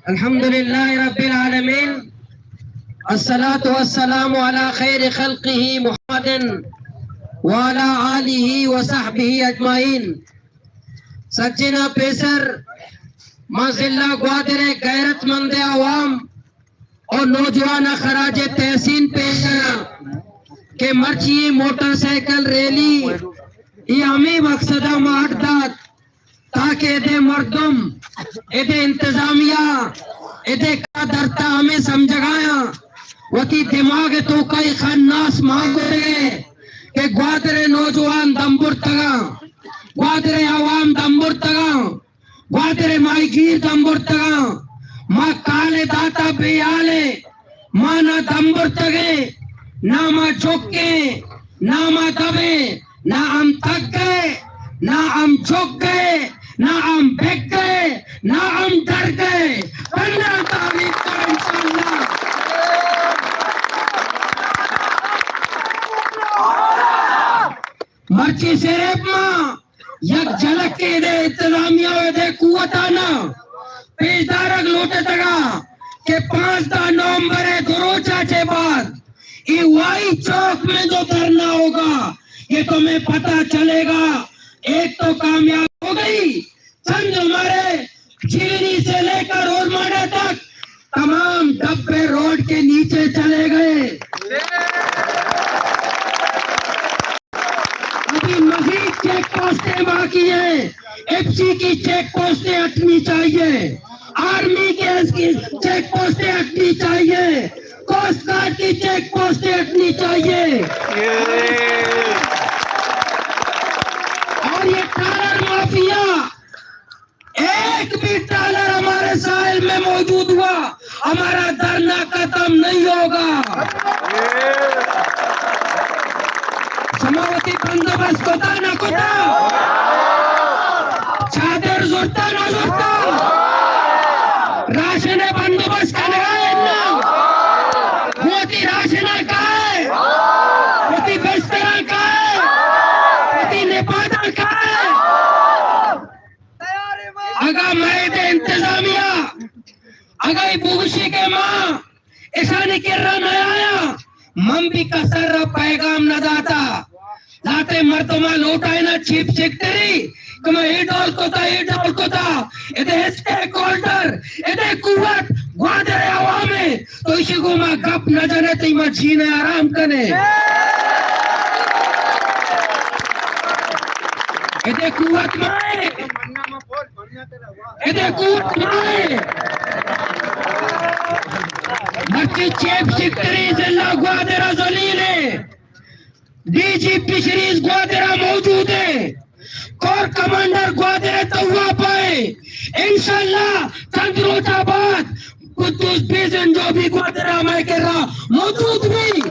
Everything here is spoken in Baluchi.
الحمدللہ رب العالمین، الصلاة والسلام علی خیر خلقہ محمد وعلی آلہ وصحبہ اجمعین۔ سجنا پیسر ما ضلع گوادر ءِ غیرت مند عوام اور نوجوان ءَ خراج تحسین پیش کناں کہ مرچی اے موٹر سائیکل ریلی، اے ہمے مقصد ءَ ما اڈ دات تاکہ ادے مردم، ادے انتظامیہ، ادے کارمرد ہمے سمجھگایاں، وتی دماغ ءِ توکا اے خناس مان کتگے کہ گوادر ءِ نوجوان دم برتگاں، گوادر ءِ عوام دم برتگاں، گوادر ءِ ماہیگیر دم برتگاں۔ ما کال ءِ داتا بے حال ایں، ما نہ دم برتگیں، نہ ما جھکیں، نہ ما دبیں، نہ ہم تک گئے، نہ ہم جھک گئے، نہ ہم بک گئے، نہ ہم ڈر گئے۔ پندرہ تاریخ کا انشاءاللہ۔ مرچی صرف ما یک جھلکے ادے انتظامیہ و ادے قوتانا پیش دارگ لوٹتگا کہ پانزدہ نومبر ءِ دو روچا چہ بعد اے وائی چوک میں جو دھرنا ہوگا، یہ تمہیں پتہ چلے گا، ایک تو کامیاب ہو گئی، چند ہمارے چیلنی سے لے کر اورماڑا تک تمام ڈبے روڈ کے نیچے چلے گئے۔ ابھی مزید چیک پوسٹیں باقی ہیں، ایف سی کی چیک پوسٹیں ہٹنی چاہیے، آرمی کے اس کی چیک پوسٹیں ہٹنی چاہیے، کوسٹ گارڈ کی چیک پوسٹیں ہٹنی چاہیے۔ اور یہ ٹرالر مافیا، ایک بھی ٹرالر ہمارے ساحل میں موجود ہوا، ہمارا دھرنا ختم نہیں ہوگا۔ شما وتی بندوبست کتا نہ کتا؟ چادر زرتا نہ زرتا؟ راشن بندوبست کنگا ہے نا؟ وتی راشن کائے؟ وتی بستر کائے؟ وتی نپاداں کائے؟ اگاں مئے دے انتظامیہ، اگاں اے بگوشی کہ ما اشانی کرا نہ آیا، من بھی کسر را پیغام نہ داتا۔ لہتے مردماں لوٹائینا چیف سیکرٹری کہ ما اے ڈول کتا، اے ڈول کتا، ادے اسٹیک ہولڈر، ادے قوت گوادر عوام ہے۔ تو ایشی گو ما گپ نہ جنے، تئی ما جینے آرام کنے۔ ادے قوت مائے، ادے قوت مائے۔ مرچی چیف سیکرٹری ضلع گوادر ذلیل ہے، ڈی جی فشریز گوادر موجود ہے، کور کمانڈر گوادر طواف ہے۔ انشاءاللہ چند روچا بعد قدوس بیزن جو بھی گوادر مئے کرا موجود بھی۔